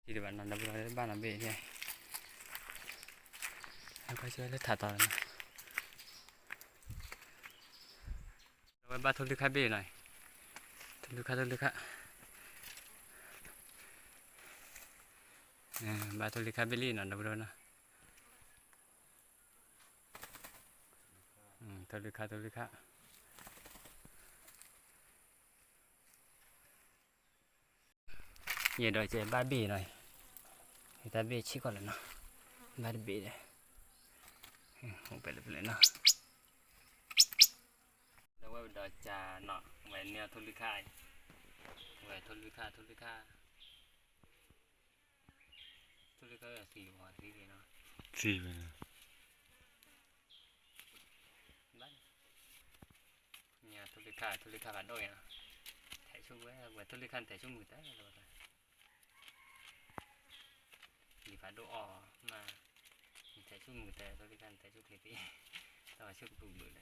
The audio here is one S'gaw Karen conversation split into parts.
ထံၣ်တဘၣ်နီၤ ဒီပုၢ်ဒီဝဲၢ် ဘၣ်နီၤဘ့ၣ်, လၢထးတီၤလီၤနီၤ, အဝဲဘၣ်ထိၣ်လွံၢ်ခါဘ့ၣ်နီၤ, ထိၣ်လွံၢ်ခါ ထိၣ်လွံၢ်ခါ, ဘၣ်ထိၣ်လွံၢ်ခါဘ့ၣ်လံနီၤ ဒီပုၢ်ဒီဝဲၢ်နီၤ, ထိၣ်လွံၢ်ခါ ထိၣ်လွံၢ်ခါ ယအဲၣ်ဒိးကဲဘၣ်ဘ့ၣ်နီၤ, ယတၢ်ဘ့ၣ်ဆံးကီးလၢာ်နီၤ, ဘၣ်တဘ့ၣ်ဒီး, အိၣ်ဖဲလဲၣ်ဖဲလဲၣ်နီၤ, ဒီးဝဲဒီးကၢနီၤ ဝဲန့ၢ်အီၤထိၣ်လွံၢ်ခါ, ဝဲထိၣ်လွံၢ်ခါ ထိၣ်လွံၢ်ခါ, ထိၣ်လွံၢ်ခါသံဝဲသံနီၤ, သံဝဲ, ဘၣ် ညါထိၣ်လွံၢ်ခါ ထိၣ်လွံၢ်ခါဖးဒိၣ်နီၤ, ထဲးဆူၣ်ဝဲ ဝဲထိၣ်လွံၢ်ခါန့ၣ် ထဲးဆူၣ်မုာ်တၢ်လီၤ, လံာ်ဖးဒိၣ်အီၣ်မး, နထဲးဆူၣ်မုာ်တၢ် ထိၣ်လွံၢ်ခါ နထဲးဆူၣ်ချ့သ့, တၢ်ဝဲဆူၣ်ကပုာ်ဘုးလဲ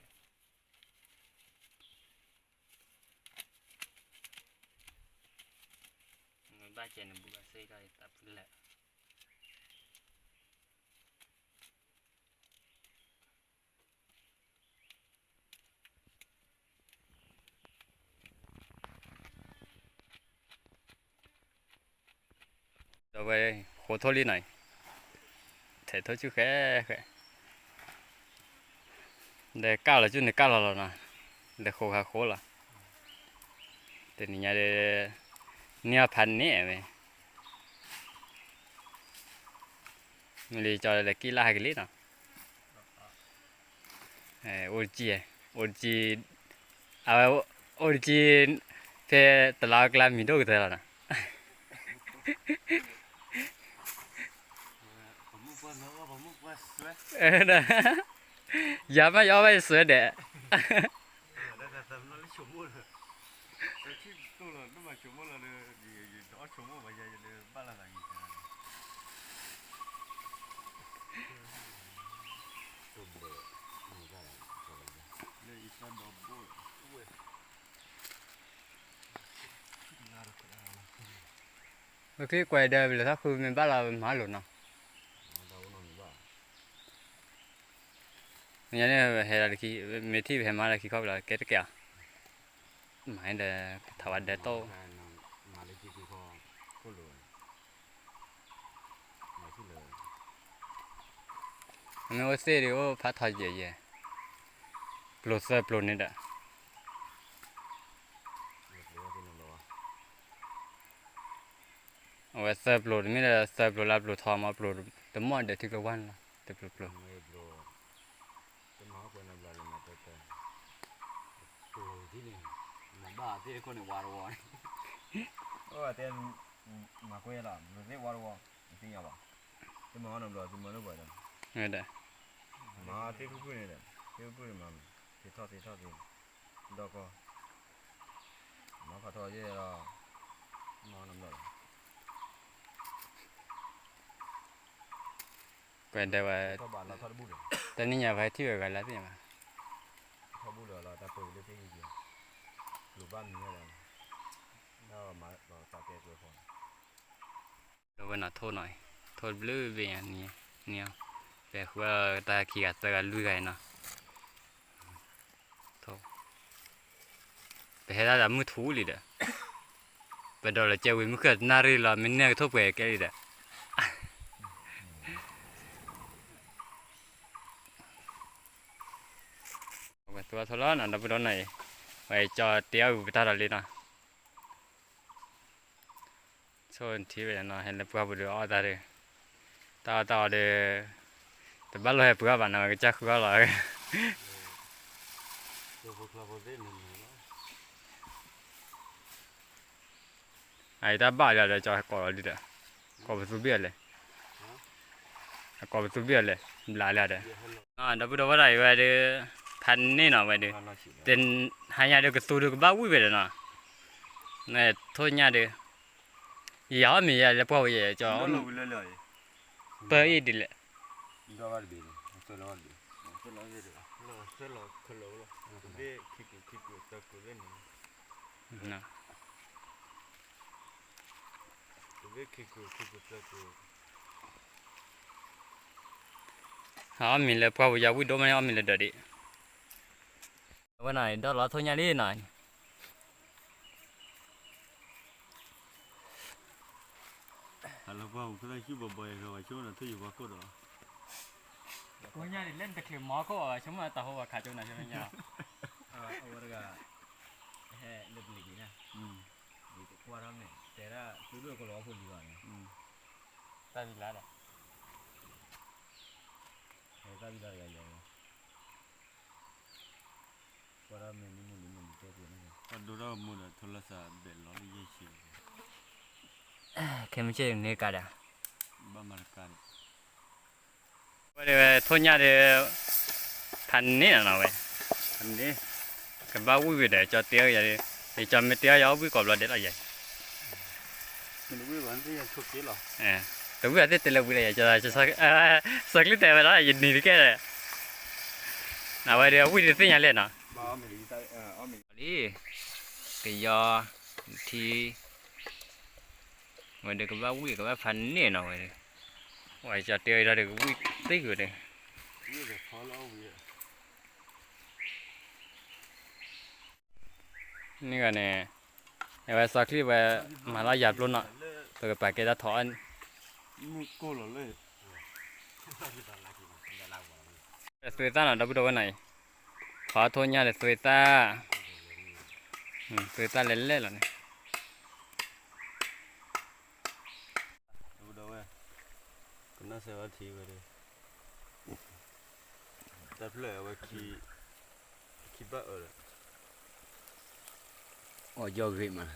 ၣ်, ဘၣ်ကဲနဘူးအစ့ကီးယသးဖုလဲၣ် ဒီးဝဲဃိးထိၣ်လံနီၤ, ထဲးထိၣ်ဆူၣ်ဃဲဃဲ, ဒီးကၢ်လီၤဆူန့ၣ်ကၢ်လီၤလီၤနီၤ, ဒီးဃိးဃာ်ဃိးလီၤ, တနံၤညါဒီး န့ၢ်အီၣ်ဖးန့ၣ်ဝဲ မ့ၢ်လၢကၠီဒီးကံၣ်လၢဟဲက့ၤလံနီၤ, အိၣ်တကံၢ်, အိၣ်တကံၢ်, အဝဲအိၣ်တကံၢ်, ဖဲတလါအကျါမံၤဒိၣ်ကတၢၢ်လီၤနီၤ, ယၤမ့ၢ်ယအီၣ်ဘၣ်ယစွဲဒဲး ပက့ၤကွၢ်ဒီး ပလဲၤထီၣ်ဃုမ့ၢ်ဘၣ်လီၤ ပမၤလိာ်နီၤ, ညါန့ၣ်ဟဲလီၤတခံ, မ့ၢ်ထံၣ်ပဟဲမၤလီၤခံခီၣ်လီၤ ကဲတကဲအီၤ, မၤဒီး ထီၣ်ဝဲဒၢးတိၢ် မ့ၢ်အိၣ်သ့ၣ်ဒီးအိၣ်ဖးထီယဲၢ်ယဲၢ်, ပျိၤသၢပျိၤန့ၣ်ဒီး, အဝဲသၢပျိၤတမ့ၢ်ဒီးသၢပျိၤလၢပျိၤထီမး ပျိၤတမီၢ်ဒီးထံကျိဝါန့ၣ်လီၤ တပျိၤပျိၤ မၤသ့ၣ်တခီန့ၣ် ဝါတဝီန့ၣ်, အတဲ မၤကွဲလီၤ မၤသ့ၣ်ဝါတဝီ, မသ့ၣ်ညါဘၣ်, တမၤအီၣ်နဘျီ တမၤလၢပှဲၤဒီး, မၤသ့ၣ်ဖုၣ်ဖုၣ်န့ၣ်ဒီး, သ့ၣ်ဖုၣ်ဖုၣ်န့ၣ်မၤ, သ့ၣ်ထီၣ်သ့ၣ်ထီၣ်သ့ၣ်, ဒီကီ, မၤဖးထီယဲၢ်လီၤ, မၤအီၣ်နဘျီဒီး ကွဲးဒဲးဝဲ, တနံၣ်ညါပှၤဟဲထံၣ်ဝဲဂၤလၢသ့ၣ်ညါဘၣ်, ထီၣ်ဘူၣ်လီၤလီၤတၢ်ပၢၢ်ကလၢသ့ၣ်ဟံၣ်က့ၤ, ကျိၤဘၣ်မံၤဝဲလီၤ, ဒီးဝဲနီၤထိၣ်နီၤ, ထိၣ်တဘျုးဘ့ၣ်ညါန့ၣ်, န့ၣ်, ပှၤဃုတၢ်ခံဂၤသၢဂၤလွံၢ်ဂၤနီၤ ထိၣ်, ပဟဲဒၣ်တၢ်မုၢ်ထူလံဒီး, ပဒိးလီၤကဲဝံၤမုၢ်ဃုတနၣ်ရံၣ်လီၤ မ့ၢ်န့ၢ်ကထိၣ်ပှဲၤကဲလံဒီး, ဝဲသူအထိၣ်လီၤနီၤ ဒီပုၢ်ဒီဝဲၢ်နီၤအံၤ, ဝဲကၠီတဲအီၣ်ဝံၤပတၢ်ဒီးလံနီၤ ဆိၣ်ထံဝဲနီၤ ဟဲလၢပှၢ်ပူၤဒီးအီၣ်တၢ်ဒီး, တၢ်အီၣ်တၢ်အီဒီး, တဘၣ်လိၣ်ဟဲပှၢ်ဘၣ်နီၤ ကစၢ်ဃုအီၣ်လီၤ, အတၢ်ဘၣ်လၢဒီးကၠီကိးလီၤဒ်ဒီး, ကိးပသူဘ့ၣ်အီၤလဲၣ်, ကိးပသူဘ့ၣ်အီၤလဲၣ် ဘျးလၢဒီး, ဒီပုၢ်ဒီဝဲၢ်ဒီးအံၤဝဲဒီး, ဖးန့ၢ်နီၤဝဲဒီး, တဟါညါဒီးကသူဒီးကဘၣ်ဝံၣ်ဝဲဒီးနီၤ, နထိၣ်ညါဒီး, ယၤအီၣ်မ့ၢ်ယၤလၢပှၢ်ဝဲယဲၢ်ကၠီ, ပၢအံၤဒ်လဲၣ်, သၢလီၤ, အီၣ်မ့ၤလၢပှၢ်ပူၤယၤဝံၣ်ဒိၣ်မးန့ၣ် အီၣ်မ့ၤလၢဒၢးဒံး, အဝဲန့ၣ်ဒီးလီၤထိၣ်ညၣ်လံနီၤ, ဟလီၤပှၢ်ပူၤဖဲသၣ်ဆူၣ်ဘီဘီယၤဒီး ပှၤဆိကမိၣ်ဒီးထိၣ်ယံၤပှၤကိၣ်ဒီး, ထိၣ်ညၣ်ဒ်လဲၣ်တချုးမီၤခိၣ် ဆိကမိၣ်တၢ်ဟိဝဲခးကၠိနၤဆိညါ, အဝဲတဂၤ ဟဲလၢပလံၤန့ၣ်, ဒ်တကွၢ်ထီၣ်မ့ၢ် တဲဒၣ်သုဒိၣ်ကလီၤအီၣ်ဖိလံၤဘၣ်န့ၣ်, တၢ်ဝံၤလၢ်ဒီး ဟဲတၢ်ဝံၤလၢ်တဂၤယၤ, ကွၢ်ထီၣ်မ့ၢ်နံၤမုၢ်လံၤမုၢ်လံၤတဲပူၤန့ၣ်, ပှၤဒိတၢ်မူဒီးထိလၢသးဘဲးလီၤလၢယဲၢ်ဆံ, ခဲမုၢ်ဆ့ၣ်န့ၣ်ကါဒီး, ဘၣ်မၤတကါဒီး ဝဲဒၣ်ဝဲထိၣ်ညၣ်ဒီး ဖးန့ၢ်နီၤဝဲ, ဖးန့ၢ်, ကဘၣ်ဝံၣ်ဝံၤဒီး ကၠီတဲအီၤယၤဒီး, ယကၠီမ့ၢ်တဲအီၤယၤ အီၣ်ဝံၣ်ကိးဘျီဒဲးလီၤယၤ, တဝံၣ်ဘၣ်သ့ၣ်ညါဆိးက့လီၤ, တဝံၣ်ဘၣ်သ့ၣ်တဲလၢဝံၤလီၤယၤ, စီၤကျံတဲဝဲဒၣ် ယနံၤတကဲဒီး, အဝဲဒီးအဝံၣ်ဒီးသ့ၣ်ညါလဲၣ်နီၤ, လံ, ကယီ, ထံ ဝဲဒီးကဘၣ်ဝံၣ်ကဘၣ်ဖးန့ၢ်နီၤဝဲဒီး, ဝဲကၠီတဲအီၤဒီးကဝံၣ်သ့ၣ်ဝဲဒီး, န့ၣ်ဂၤန့ၣ်, အဝဲစီၤချံဝဲ, မၤလီၤယၤပျိနီၤ, ပကပာ်ကဲတၢ်ထီၣ်အီၣ်န့ၣ်, မုၢ်ကိၢ်လီၤလၢ သွ့သၣ်နီၤ ဒီပုၢ်ဒီဝဲၢ်နီၤအံၤ, ဖီထိၣ်ညၣ်ဒီးသွ့သၣ်, သွ့သၣ်လဲၤလဲၣ်လီၤန့ၣ်, ဒီပုၢ်ဒီဝဲၢ်, ကနၣ်စဲဝဲထံဝဲဒီး, တၢ်ဖျၢၣ်အဝဲခံ, ခံဘၣ်အၢဒီး, အီၣ်ယီၢ်ဂ့ၤမး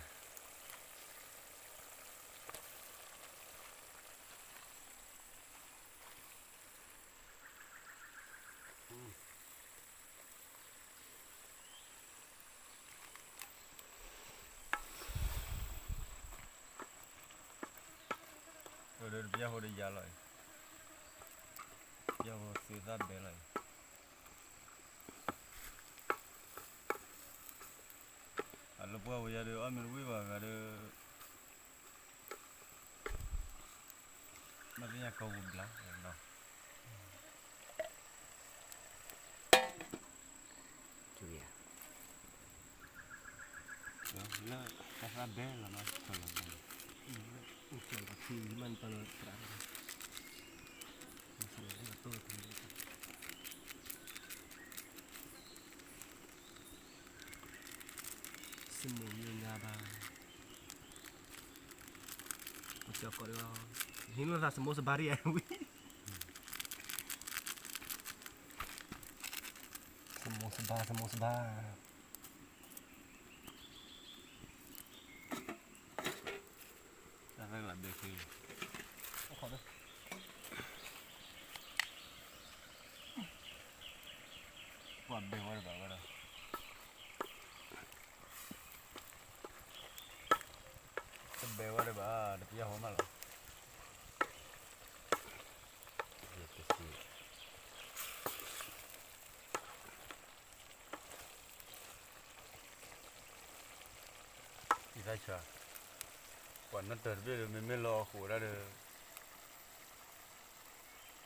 ဒီးတပျၢ်ဟိဒီးယၤလီၤအံၤ, ပျၢ်ဟိသွ့သၣ်ဘဲလီၤအံၤ, အလၢပှၢ်ဝဲယၤဒီး အီၣ်မ့ၤတဝံၣ်ဘၣ်ဂၤဒီး မ့ၢ်သ့ၣ်ညါကီၢ်ပူၤဘျါလီၤ, လၢတၢ်သၣ်ဘဲလီၤနီၤ, လၢအိၣ်ကၢ်ပထံမ့ၢ်တၢ်လၢသရၣ်, စမိၣ်မ့ၢ်ညါဘၣ်, ပကီၢ်ဒီး, ဟံးလိာ်သးစမိၣ်စဘါရံၣ်အဝံၣ်, စမိၣ်စဘါ စမိၣ်စဘါ, တၢ်သၢကလးဘဲချံလီၤ, ပှၤဘဲဝဲတဘၣ်ဝဲဒီး တဘဲဝဲဒၣ်ဘၣ် တပျၢ်ဟိမးလီၤ. အံသၣ်ဆၢ, ပှၤနီၣ်တၢၤတဘ့ၣ်ဒီး မ့မ့ၢ်လၢအီၣ်ဃိးဒၣ်ဒီး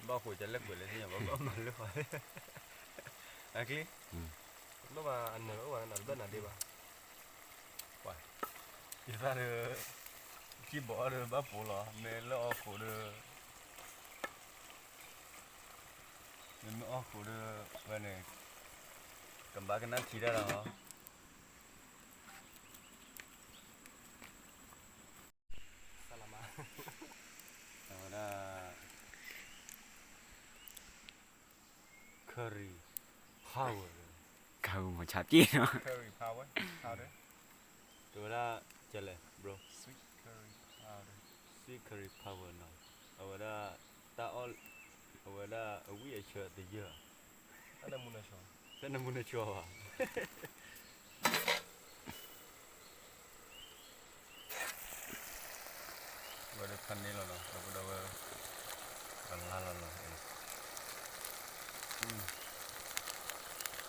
ဘၣ်ဃိးကလဲၣ်ကွဲးလဲၣ်သ့ၣ်ညါ ဘၣ်ကီမၤလၢပှၤ, အကျံ, ဘၣ်အနၢၤအိၣ်ဘၣ်နၤတဘၣ်နၤဒ့ဘၣ်, ပှၤ, ယသးဒီး, ကံၢ်ဘီဒီးဘၣ်ပိာ်လီၤ မ့ၢ်လၢအီၣ်ဃိးဒီး, မ့မ့ၢ်အီၣ်ဃိးဒီး, ဝဲန့ၣ်, ကဘၣ်ကနၣ်ထံတၢ်လီၤ. အဝဲဒၣ် curry powder, curry powder, အဝဲဒၣ် ကလဲၣ် bro, sweet curry powder, sweet curry powder နီၤ, အဝဲဒၣ် တၢ်အီၣ်, အဝဲဒၣ်အဝံၣ်အဆၢတယၢၢ်, တၢ်နမူနဆှီဘၣ်. ဝဲဒၣ်ဖးန့ၢ်လီၤနီၤ ဒီပုၢ်ဒီဝဲၢ်, ကလါလီၤလီၤ,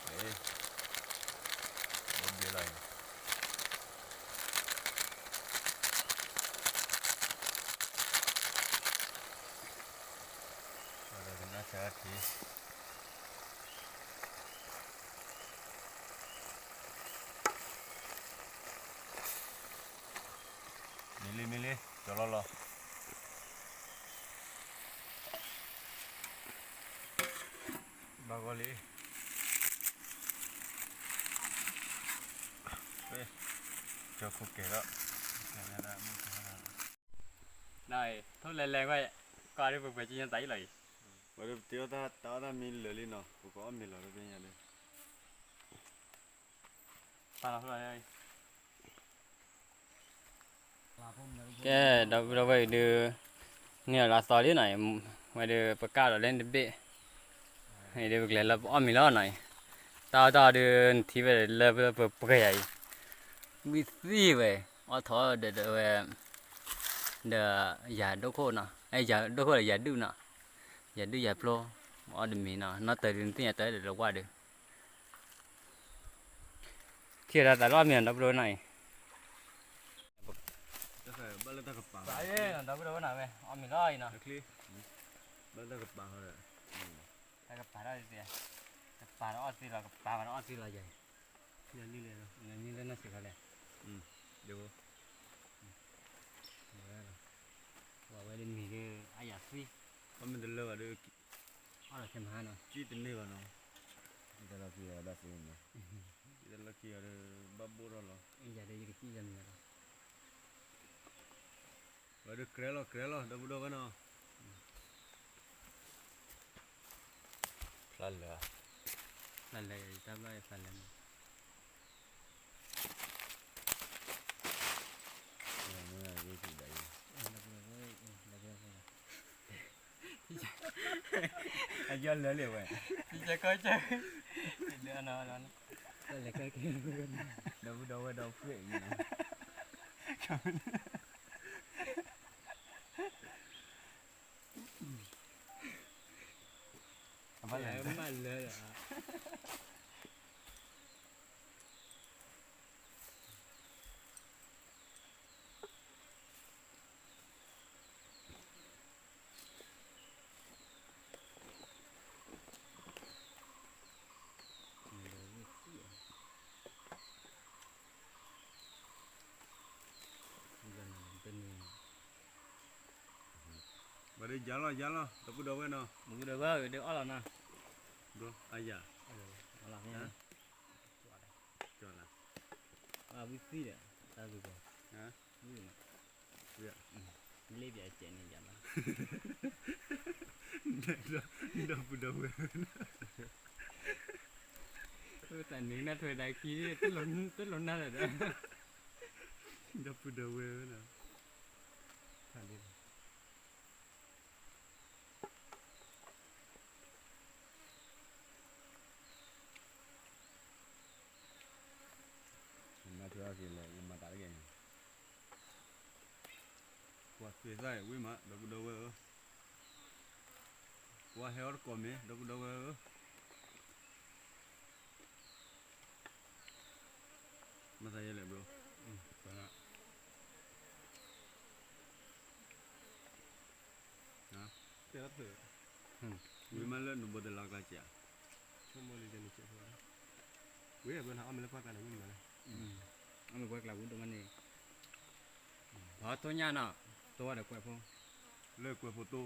အ့, ဘျ့လီၤအံၤ. ကဲထံၣ် မ့ၢ်လံ မ့ၢ်လံ ကၠီၤလီၤလီၤ ဘၣ်ဂီၢ်လံ ကၠီၤခိၣ်ကဲၤဒီး နအံၤ ထိၣ်လဲၤလဲၤဝဲ ကီၢ်ဒ်ပှဲၤပှဲၤကညါသးအံၤလီၤအံၤ ဝဲဒၣ်ပတ့အီၣ်တၢ်တၢ်အီၣ်တၢ်မံလၢာ်လံနီၤ ပကအီၣ်မ့ၤလီၤတဘ့ၣ်ညါဒီး ပာ်လီၤဖဲလီၤ ကဲ ဒီပုၢ်ဒီဝဲၢ်အံၤဒုး န့ၢ်အီၤလၢအသီလံနီၤ ဝဲဒုးပကၣ်ဒီးလၢန့ၣ်တဘ့ၣ် အံၤဒုးပကလဲၤလၢပအီၣ်မ့ၤလီၤနီၤအံၤ တၢ်အီၣ်တၢ်အီဒုး နထံၣ်ဝဲလၢပပှဲၤယၤအံၤ ဝံသံဝဲ အီၣ်ထီၣ်ဒီးဝဲ ဒီးယၤဒိၣ်ခိၣ်နီၤ အဲ ယၤဒိၣ်ခိၣ်ဒီးယၤဒုၣ်နီၤ ယၤဒုၣ်ယၤပျိ အီၣ်တမံၤနီၤ နီၢ်တၢၤဒုးနသ့ၣ်ညါတၢ်ဒီးလၢဝၣ်ဒုး ထံၣ်ဒၣ်သးလီၤမ့ၢ်နီၤ ဒီပုၢ်ဒီဝဲၢ်နီၤအံၤ ဘၣ်လၢတၢ်ကပၤ ဒီပုၢ်ဒီဝဲၢ်နီၤဝဲ အီၣ်မ့ၤလီၤအံၤနီၤ ဘၣ်လၢတၢ်ကပၤဟီဒီး တၢ်ကပၤထီၣ်ဒ် ကပၤဒီးအီၣ်သ့လီၤ ကပၤဘၣ်ဒီးအီၣ်သ့လီၤယၤ နံၤလၢနီၢ်စံးခီလဲၣ် ဝဲလီၤ ဝဲဒၣ်မ့ၤဒုး အယၤသံ အီၣ်မ့ၤတလၢဘၣ်ဒီး အီၣ်လီၤခဲမဟါနီၤ ကံၣ်တန့ၢ်ဘၣ်နီၤ ကံၣ်တလီၢ်ခံဂၤဘၣ်သ့နီၤ ကံၣ်တလီၢ်ခံဂၤဒီး ဘၣ်ဘိၣ်ထီၣ်လီၤ ယၤဒီးယကစံၣ်ယၤမံၤလီၤ ဝဲဒုးကြဲလီၤ ကြဲလီၤ ဒီပုၢ်ဒီဝဲၢ်နီၤ ဖျါလၢာ် ဖျါလၢာ် ယတၢ်ဘျီယဖျါလၢာ်မး အယီၢ်လၢာ်လံဝဲ ကီက ဒီပုၢ်ဒီဝဲၢ်ဒီဖုၣ်အံၤ အဘၣ်လဲၣ် မၤလၢာ်လၢာ် ဘၣ်ဒုးယါလီၤ ယါလီၤ ဒီပုၢ်ဒီဝဲၢ်နီၤ ဒီပုၢ်ဒီဝဲၢ်ဒုးအီၣ်လီၤနီၤ ဘျီ အယၤ အီၣ်လီၤ ကၠီလၢ အဝံသံဒီး တၢ်ဂုၤကီ ဝံနီၤ လ့ပျဲစဲးန့ၣ်ယၤလီၤ ဒီပုၢ်ဒီဝဲၢ် တၢ်နုၤနၢ်ထွဲဒၣ်ခံ တလိၣ်နၢ်လၢာ်ဒီး ဒီပုၢ်ဒီဝဲၢ်နီၤ နၢ်ထွဲအီၣ်က့ၤလၢ ယမၤတၢ်တက့ၢ်န့ၣ် ကွၢ်သ့ၣ်သၣ်အံၤဝံၣ်မး ဒီပုၢ်ဒီဝဲၢ်ဧၢ, ကွၢ်ဟဲအီၣ်တကိးမ့ၢ် ဒီပုၢ်ဒီဝဲၢ်ဧၢ, မၤသးယဲလဲၣ်ဘျီ တဲလၢဖျၢၣ်, ဝံၤမးလၢနဘိတလါကျါစ့ၢ်, ဆိကမိၣ်လံတန့ၣ်စ့ၢ်ဖိ, ဝံၤဘျီနအီၣ်မ့ၢ်လၢပှၢ်ကျါန့ၣ်ဝံၤမးလဲၣ်, အီၣ်မ့ၢ်ပှၢ်ကျါဝံၤဒိၣ်မးန့ၣ်, ပှၤထိညၣ်နီၤ, တိဝဲဒီးကွဲးဖိ, လၢကွဲးဖိတိ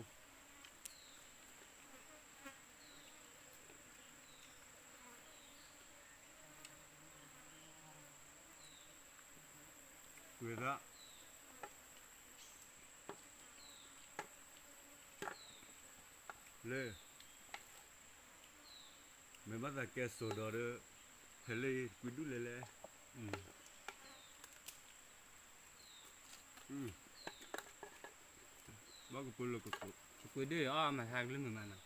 ကွဲးသး လၢ မ့ၢ်ဘၣ်သးကဲစိာ်ဒီးဒီး ဖဲလၢကွံဒူၣ်လဲၣ်လဲၣ်, ဘၣ်ကပၢလၢကကိး, ကပၢဒုၣ်အီၣ်မၤဟးကလုၢ်မုာ်မးနီၤ.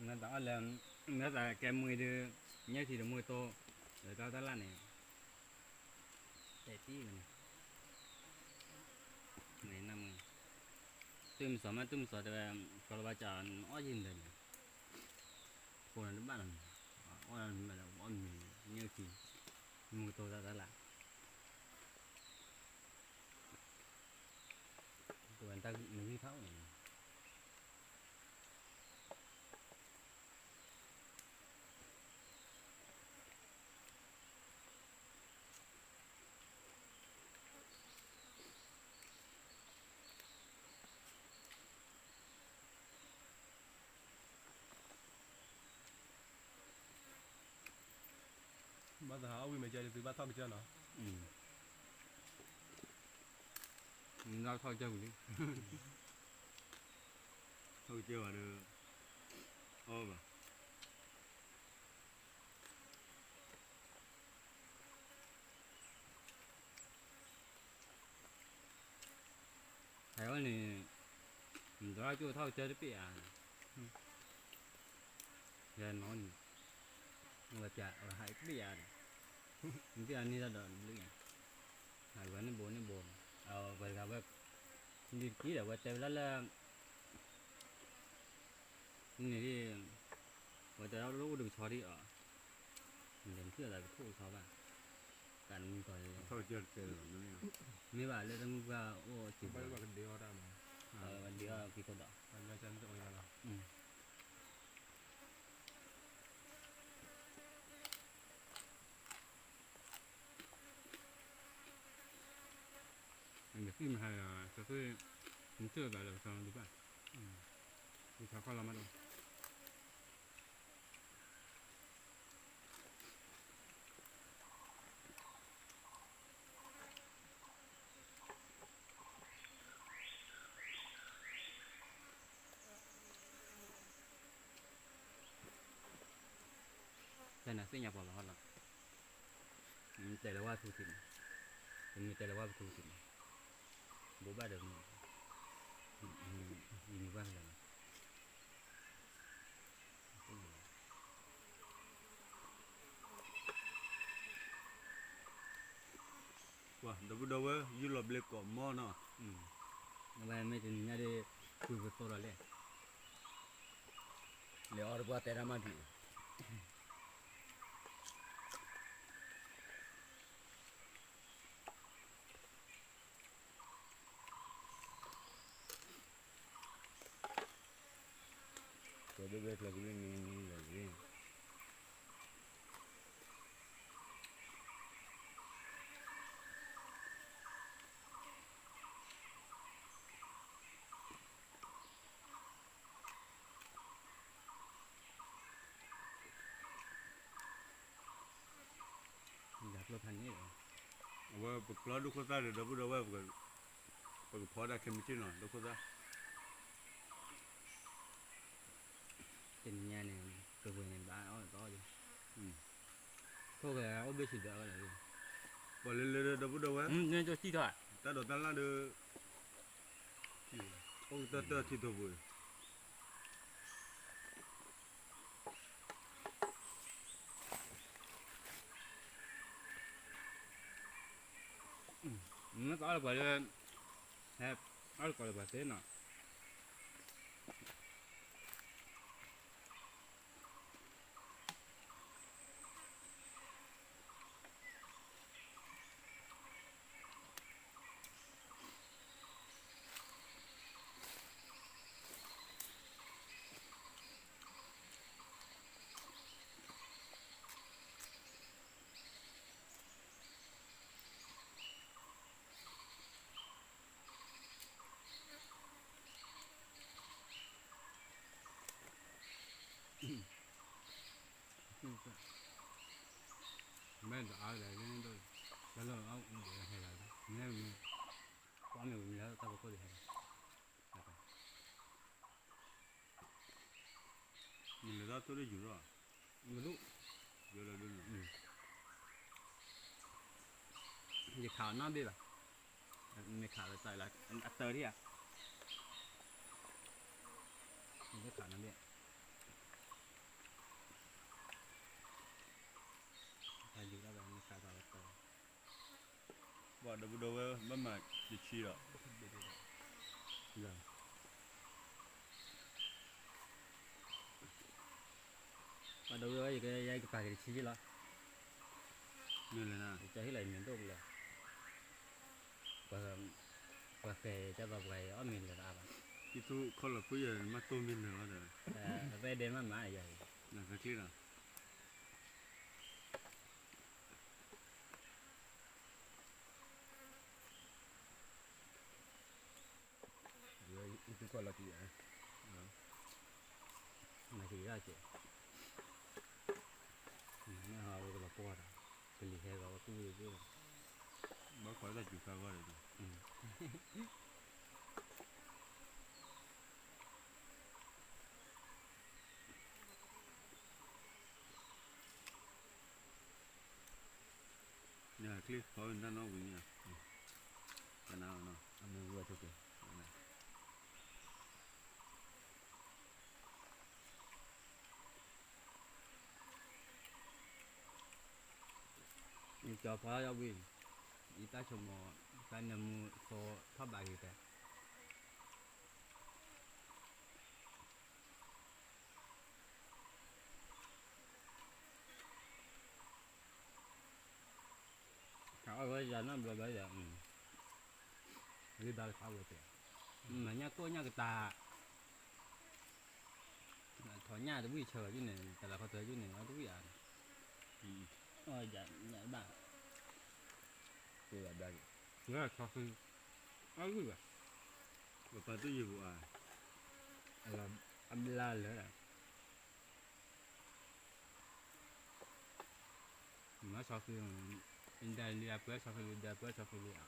မ့ၢ်သးအီၣ်လၢ မ့ၢ်သးကဲမှံဒုး ညၣ်ထံတမှံတိ လၢတၢ်တၢ်လၢ်န့ၣ် တဲတံၢ်ဝဲန့ၣ် နမ့ၢ် တုၤမစီၤမး တုၤမစီၤတဲဝဲ ကီလီၤဘၣ်ကၠီအီၣ်ယံၤမတၤန့ၣ် ကိးနၤတဘၣ်နီၤ, အီၣ်နၤမ့ၢ်ဒီး အီၣ်မ့ၢ်န့ၣ် က့ၤ မူကတိၤသးတၢ်လၢ်, ပဝဲတၢ်နဂံၢ်ထီၣ်န့ၣ် ဘၣ်သးဟးအီၣ်ဝံၤမဲာ်ကၢ်ဒီး သုဘၣ်ထီၣ်ကစၢၢ်နီၤ, ဘၣ်ထီၣ်ကစၢၢ်ဝံၤလံ, ထီၣ်ကစၢၢ်ဘၣ်ဒီး အီၣ်ဘၣ် ဟဲဝဲန့ၣ် နသရၣ်ကၠိထီၣ်ကစၢၢ်တပ့ၢ်ဧါ, ယဲနီၤန့ၣ် ဝဲပျးဝဲဟးတပ့ၢ်ဧါဒီး နပ့ၢ်အန့ၢ်တၢ်ဒီးဘျုးန့ၣ် ဟးဝဲန့ၣ်ဘိန့ၣ်ဘိ အဝဲတဂၤဝဲ ဒ်တက့ၢ်ဒီး ဝဲတဲဝဲဒၣ်လၢ န့ၣ် ဝဲတဲဒၣ်လၢအိၣ်တကဆီဒံးအီၤ, လဲၤနထံၣ်အသးကထိၣ်ကဆီဘၣ်, ကးနမုၢ်ကီၢ်လဲၣ်, မ့ၢ်ဘၣ်လၢတမုၢ်ပှၢ်အိၣ်စံးဘၣ်, ဒ့အီၣ်က့ၤခိၣ်ဒီး နသံၣ်မဟါယၤ ကသ့ၣ် နထံၣ်အသးလၢကဆီဒံးဘၣ်, ယထးခီလီၤမးဒီး တၢ်နၤသ့ၣ်ညါပှၤလီၤဟီလီၤ, တဲလၢဝါထူထံးန့ၣ်, တမ့ၢ်တဲလၢဝါပထူထံးန့ၣ်, ဘိးဘၣ်ဒီးမ့ၢ်, ယမံၤဘၣ်ဖဲလဲၣ်လီၤ. ပှၤဒီပုၢ်ဒီဝဲၢ် ယုၢ်လီၤဘျ့ကိးမီၢ်နီၤ, အဝဲမ့ၢ်တနံၤညါဒီး ပှ့ၤပသီလီၤလဲၣ်, လဲၤအီၣ်တပှၢ်တဲတၢ်မးဒံး ကဒိၣ်ဘဲဖျၢၣ်ကရံၣ်နံၤနံၤလီၤက့ၤ ယၤကျိဖးန့ၣ်လီၤ, အဝဲပကျီဒိၣ်ခိၣ်သၣ်ဒီး ဒီပုၢ်ဒီဝဲၢ် ပကဖီဒၣ်ခဲမုၢ်ဆ့ၣ်နီၤ ဒိၣ်ခိၣ်သၣ်, တနံၤညါန့ၣ် ကဝဲၤန့ၣ်ဘၣ်အီၣ်တီဒီး, ခိၣ်ကအိၣ်ဘ့ၣ်ဆံးဒီးအီၣ်လီၤ, ပှၤလၢလၢဒီပုၢ်ဒီဝဲၢ်, တၢ်ဒိးတၢ်လၢ်ဒီး အိၣ်ကတၢၢ်တၢၢ်ထံတိာ်ပူၤ မ့ၢ်ကအီၣ်လၢပှၤလၢ, ဟဲအီၣ်လၢပှၤလၢပှၤသ့နီၤ. မ့ၢ်တအါလဲၣ်န့ၣ်, တၢ်လၢအအိၣ်ဒီးဟဲလီၤ, မ့ၢ်မ့ၢ်, ကွၢ်မ့ၢ်ဝံၤမ့ၢ်လၢတၢ်ဖီခိၣ်ဒံးဟဲလီၤ, မ့ၢ်လၢတၢ်ထိၣ်ဒိၣ်ယူၤလီၤ, မ့ၢ်ဒိၣ်, ယခးအီၤနီၣ်ဘ့ၣ်ဘၣ်, မ့ၢ်ခးလၢတၢ်လၢအတၢၢ်ဒံးဧါ, မ့ၢ်ခးနီၣ်ဘ့ၣ်, ခးယူၤတၢ်ဘၣ် မ့ၢ်ခးတၢ်လၢတၢၢ် ပှၤဒီပုၢ်ဒီဝဲၢ် ဘၣ်မၤတဆံဒီး, ယၤ, ယၤ, ဒီးဝဲယကပာ်က့ၤတဆံယ့ၢ်လီၤ, မ့ၢ်လၢနကဟ့ၣ်လီၤယမံၤဒိၣ်ကလၢာ်, ပှၤဃဲၤကၢ်သီပှၤအီၣ်မ့ၤလၢၤတအါဘၣ်, ယသူခီလီၤပှ့ၤယၤမၤတိၢ်မ့ၢ်လၢၤလီၤဒီး, ဖဲဒဲးမးမးယၤ, နသကျ့လီၤ. ယသူကီၢ်လီၤကံၤဧါ, မၤစံးဒၣ်ကဲ, မ့ၢ်ဟးဝဲကလီၤပှီၢ်ဒီး, ကလံၤဟဲဂီၤဝဲကူၣ်ဝဲကူၣ်, ဘၣ်ခိးတၢ်စူၤခါဂီၢ်ဒီး, နချ့ခီဝဲနတၢ်နီၣ်ဝံၤန့ၣ်, ကနၣ်နီၤ, အမ့ၢ်ဝဲၢ်တက့ၢ်. ကၠီဖီယီၢ်ဝံၤ, ယတၢ်ဆိကမိၣ်, တၢ်နၢမူသိထီၣ်ဘးဂ့ၤတဲ, အဝဲယၤနီတဘျီဘျီယၤ, လံဘၣ်တခါဝဲတဲ, မၤညၣ်ကိၢ်ညၣ်ကတၢ်, ထီၣ်ညၣ်တဝံၣ်ဆၢဘၣ်ယုၢ်န့ၣ် တၢ်လၢခီၣ်ထၢယုၢ်န့ၣ် အတဝံၣ်ဧါ, အီယၤဘၣ်, လၢဆီဃံ, အဂုၢ်ဘၣ်, ပပာ်သူၣ်ယံၤပူၤဧါ, အဘျါလၢ မ့ၢ်ဆီဃံ, အံၤဒၣ်လံအပှဲၤဆီဃံလံ ဒၣ်ပှဲၤဆီဃံလံဧါ,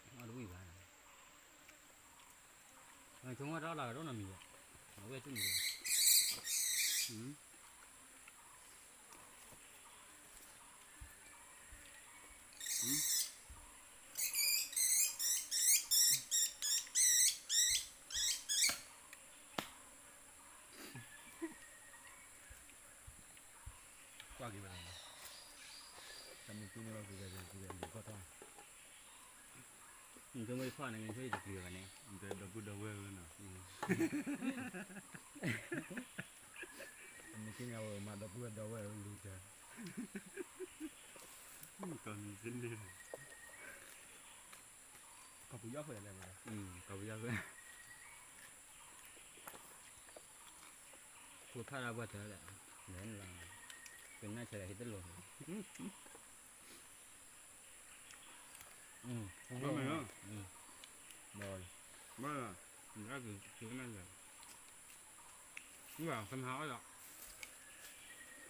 အီၣ်တဝံၣ်ဘၣ်, ဆိကမိၣ်တၢ်အီၣ်လၢကဒိၣ်နီတမံၤ, အဝဲၢ်တမံၤ, ကွၢ်က့ၤဝဲဒၣ်, တၢ်မ့ၢ်တူၢ်မ့ၢ်လီၤက့ၤက့ၤက့ၤက့ၤလံၤခီၣ်ထီၣ်, နဆိကမိၣ်ယဖီၣ်န့ၣ် နဆိကမိၣ်ယတပျံၤဘၣ်န့ၣ်, ဒီပုၢ်ဒီဝဲၢ်ဝဲနီၤ, မ့ၢ်က့ၤန့ၣ်အဝဲမၤဒီပုၢ်ဒီဝဲၢ်ဝဲလံၤတၢ်, ကီၢ်ပူၤယီၢ်ဃဲ, ကီၢ်ပူၤယီၢ်ဃဲ, ဖိထါဒၣ်ပှၤတၢ်ဒီး, လဲၤနလီၤ, ပနၢ်ဆဲးဒီးဟံၣ်တလိၤ, ဘၣ်မ့ၢ်လီၤ, ဘၣ်လီၤ, နကကနၣ်ဆဲး, မ့ၢ်ဘၣ်ကမၤအီၣ်ဒီး,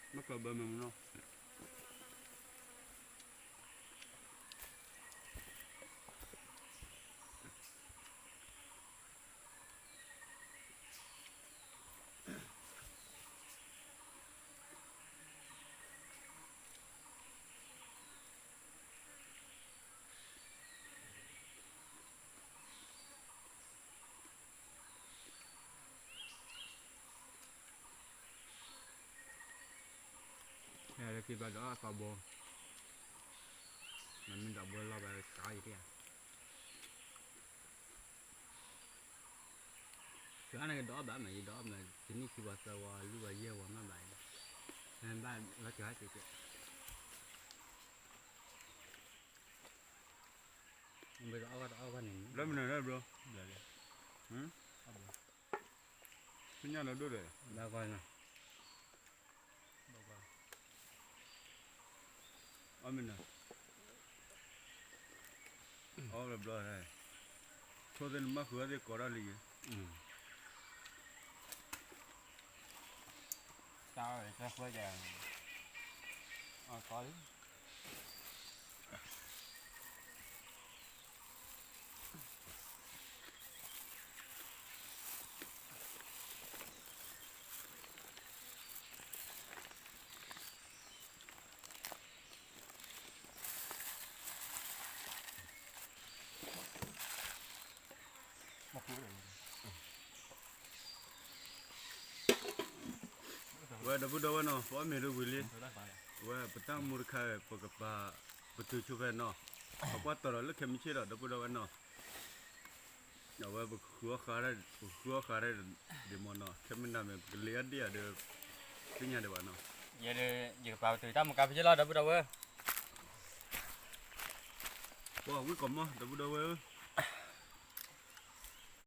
မ့ၢ်ကဘၢမ့ၢ်မနီၤ ဟဲလၢခံဘျီဒီးသီဘိ, မ့မ့ၢ်ဒီးဘိလီၤဘၣ်စးယံၤက့ၤဧါ, စးန့ၣ်ကဒီးအီၣ်ဘၣ်မး ယဒီးအီၣ်မး တနံၣ်ခံဝီသၢဝီလွံၢ်ဝီယဲၢ်ဝီမးဘၣ်, ဘၣ်လီၤစှၤက့ၤက့ၤ, မ့ၢ်တအီၣ်ဂီၢ်တအီၣ်ဂီၢ်န့ၣ်, ဘျီမနုၤလဲၣ်ဘျီ, ဆူညါလီၤဒိၣ်ဒီး, ဘၣ်ဂီၢ်နီၤ အီၣ်မ့ၢ်နၤ, အီၣ်ဘျီဘျီ, ထိၣ်သ့ၣ်နမၢ်ဃုာ်အီၣ်သ့ၣ်ကိးဒၣ်လံယဲ, တၢ်အီၣ်တၢ်ဃၢက, အီၣ်ကီလံ ဝဲဒီပုၢ်ဒီဝဲၢ်နီၤ ပအီၣ်မ့ၤဒိဝံၤလံ, ဝဲပတၢ်မူတခါ ပကပာ် ပတုၤဆိဖဲနီၤ, ပကွၢ်တီၤဒီးလၢခဲမုၢ်ဆ့ၣ်ဒီး ဒီပုၢ်ဒီဝဲၢ်နီၤ, အဝဲပကဃုအီၣ်ဃာ်, ပကဃုအီၣ်ဃာ်ဒ်မ့ၢ်နီၤ, ခဲမုၢ်နၤမ့ၢ် ပကလ့အီၣ်ဒံးဧါဒီး, သ့ၣ်ညါဒံးဘၣ်နီၤ, ယဲဒၣ် ယကပာ်ပတုာ်တၢ်မူကါဖဲယလီၤ ဒီပုၢ်ဒီဝဲၢ်, ပှၤဝံၣ်ကီးမီၢ် ဒီပုၢ်ဒီဝဲၢ်ဧၢ,